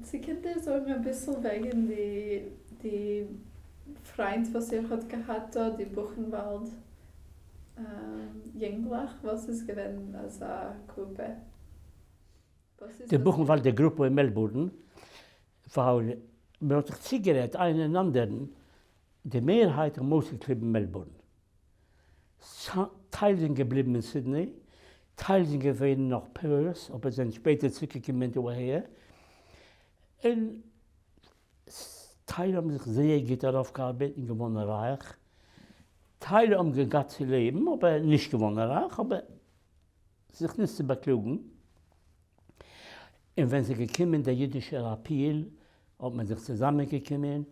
צו קענט איר זאגן אביסל וועגן די די פריינט וואס איר האט געהאט דא, די בוכנוואלד יונגלעך, וואס איז געווען אזא גרופע? די בוכנוואלדער גרופע אין מעלבורן, ווייל מען האט זיך צוגערעדט איינער אין אנדערן, די מערהייט האבן אויסגעקליבן מעלבורן. טייל זענען געבליבן אין סידני, טייל זענען געווען נאך פערט, אבער זענען שפעטער צוריקגעקומען דא אהער, און טייל האבן זיך זייער גוט ארויפגעארבעט און געווארן רייך, טייל האבן געגאט צו לעבן אבער נישט געווארן רייך, אבער זיך נישט צו באקלאגן. און ווען ס'איז געקומען דער אידישער אפיעל האט מען זיך צוזאמען געקומען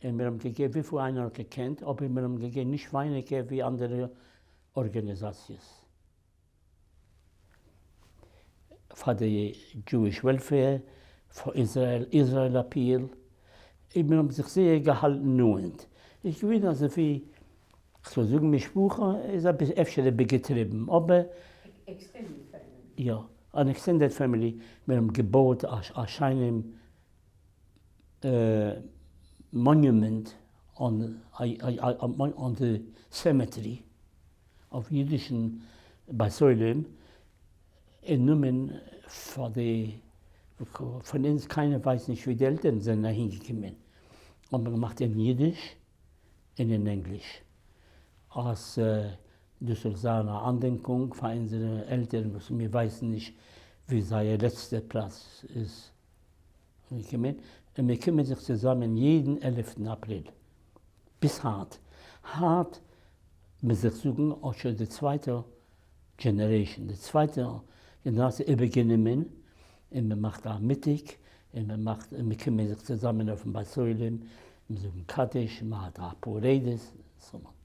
און מיר האבן געגעבן וויפיל איינער האט געקענט, אבער מיר האבן געגעבן נישט ווייניגער ווי אנדערע ארגאניזאציעס פאר די Jewish Welfare, פאר Israel, Israel Appeal, און מיר האבן זיך זייער געהאלטן נאענט, איז געווען אזויווי כ'זאל זאגן משפחה איז אביסל אפשר איבערגעטריבן אבער extended family. יא, אן extended family, מיר האבן געבויט א שיינעם monument on the cemetery אויף אידישן בית עולם אין נאמען פאר די פון אונז קיינער ווייסט נישט ווי די עלטערן זענען אהינגעקומען האט מען געמאכט אין אידיש און אין ענגליש אז דאס זאל זיין א אנדענקונג פאר אונזערע עלטערן וואס מיר ווייסן נישט ווי זייער לעצטע פלאץ איז אנגעקומען, און מיר קומען זיך צוזאמען יעדן עלעפטן אפריל ביז היינט, היינט מוז איך זאגן האט שוין די צווייטע generation, די צווייטע גענעראציע איבערגענומען, און מען מאכט א מיטאג, און מען מאכט, און מיר קומען זיך צוזאמען אויפן בית עולם, מיר זאגן קדיש, מען האט אפאר רעדעס, so on.